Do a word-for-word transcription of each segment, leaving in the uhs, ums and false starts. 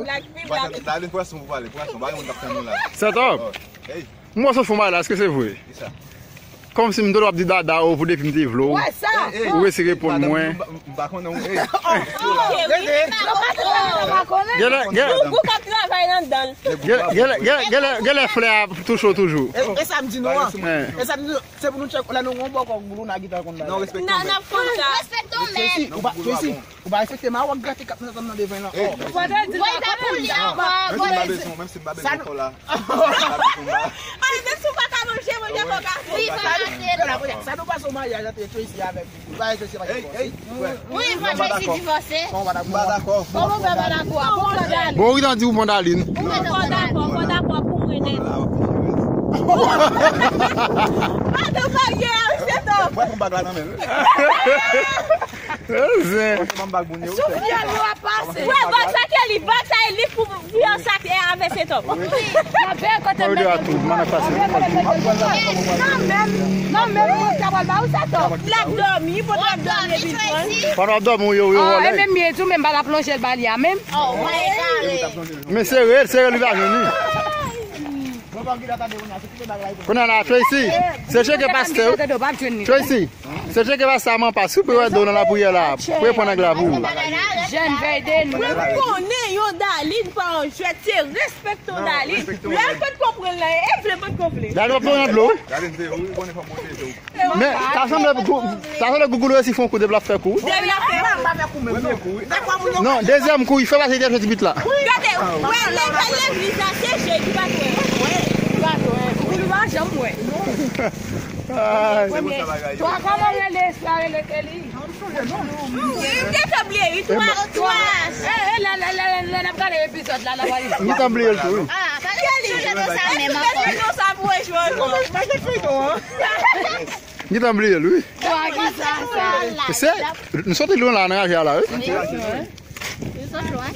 Black, pi black. Darline, pran son pou pale, pran son, pa gen moun k ap tann nou la. Sèt òm. Oh, hey. M wè w sot fon bagay la, èske se vre? Kisa? Kòmsi m dwe ap di dada ou pou depi m te vle w. Wè sa. Ou resi reponn mwen. M pa konnen ou. Hey. Genlè, genlè, genlè, genlè, genlè flè a touche w toujou. E, e sa m di nou an. E sa m di nou, se pou nou tchèk, lè nou gon bòkò Goulouna gita konn bagay. Non, respekte. Nan, nan fon sa. Respekte w menm. Ou pa, Tracy, ou pa respekte m a, w ap grate kap nan zòn nan devan lan. Ou pa di sa pou li ankò. Menm si m pa bezwen, menm si m pa bezwen kò la. Ay, men si w pa ka manje, manje kò kafou. Wi, sa nou pase w maryaj ant Tracy avèk Gougou. Ba Tracy pa gen kò. Wi, fò Tracy divòse. M pa dakò. Kòman w fè pa dakò? Bon, ou gentan di ou pran Darline. Ou gentan pran Darline. Ou pa dakò pou mwen nèt. Madan marye a, wi, se top. Mwen pran bag la nan men l. Zen. Sou fyèl nou ap pase. Wè, bag sa ke li, bag sa e li pou fyèl sa ke avè se top. Nan bè kote mwen. Nan menm, nan menm moun ka pral ba ou se top. L ap dòmi, pou l ap dòmi epi pran. Pandan w ap dòmi, ou yo, ou yo vòlè. E menm ye tou, menm pa l ap lonje l ba li a menm. Men sere l, sere l, li pa jwenn li. Kounye a la, Tracy, se cheke pastè. Tracy, se cheke pastè a man pa si w pe wè do nan lapriyè la, pou e pran nèg la pou ou. Jèn vèy de nou. Mwen konnen yon Darline pa yon jwèt, se respekte yon Darline. Lè l pa t konprann la, e vle pa t konprann. Darline pa t konprann dlo. Men, ta sanble Gou-, ta sanble Gougou resi fè yon kou depi l ap fè kou. Depi l ap fè kou. Non, dezyèm kou, li fè pase li te jwe ti bit la. Gade, wè, lè l fè legliz la, se je ki pa t wè. Ki pa t wè. Gougou pa janm wè. Twa kòman rele sa rele ke li? Wi, m gentan bliye, wi, twa, twa. E, e, lè, lè, lè, lè n ap gade epizòd la, n ap gade. M gentan bliye l tou, wi. Ah, pa gen li, fè nou sa menm ankò. Fè nou sa pou rejwe ankò. M gentan bliye l, wi. Twa ki sa, sa. Se, nou soti lwen la, nan raje a la, wi. Wi, wi. Nou soti lwen.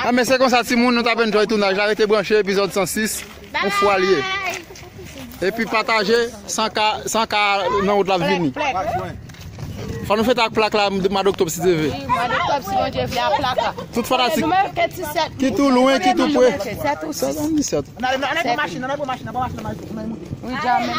Ah, men se konsa, timoun, nou t ap enjoy tounaj la, rete branche, epizòd san sis, yon fwa l ye. Epi pataje, san ka, san ka nan wout l ap vini. Fò nou fete ak plak la, mwa doktòb si Dye vle. Wi, mwa doktòb si Bondye vle, ak plak la. Tout fanatik ki tou lwen, ki tou pre. Sèt ou sèt. Sèt. Ann ale pran machin, ann ale pran machin, ann ale pran machin, ann ale pran machin. Wi, dja men.